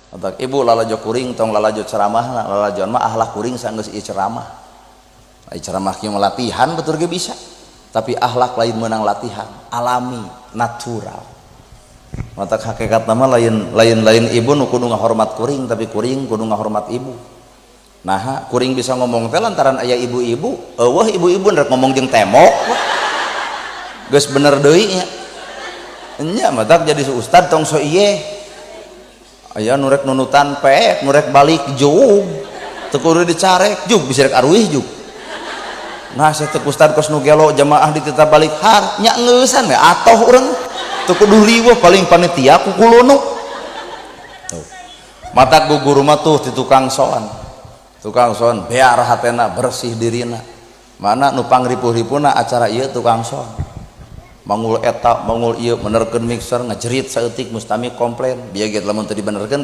Matak ibu lalajo kuring tong lalajo ceramahna, lalajoan mah akhlak kuring sanggeus ieu ceramah. Ai ceramah kieu mah latihan betul ge bisa. Tapi akhlak lain menang latihan, alami, natural. Matak hakikat nama lain lain lain ibu nu kudu ngahormat kuring, tapi kuring kudu ngahormat ibu. Nah, kuring bisa ngomong teh lantaran aya ibu-ibu, eueuh ibu-ibu rek ngomong jeung tembok. Geus bener deui nya. Nya matak jadi ustad tong so ieu. Aya nu rek nunutan pek, nu rek balik jug. Teu kudu dicarek jug bisa rek aruih jug. Nah, saya teu ustad kos nu gelo jamaah dititah balik har, nya ngeusan we atoh urang. Teu kudu riweuh paling panitia kukulunu. Tuh. Matak guru mah tuh di tukang sound. Tukang sound biar hatena bersih dirina. Mana nu pangripuh-ripuhna acara ieu tukang sound. Mangul eta, mangul ieu, menerkeun mixer, ngajerit saeutik mustami komplain. Bieu ge lamun teu dibenerkeun.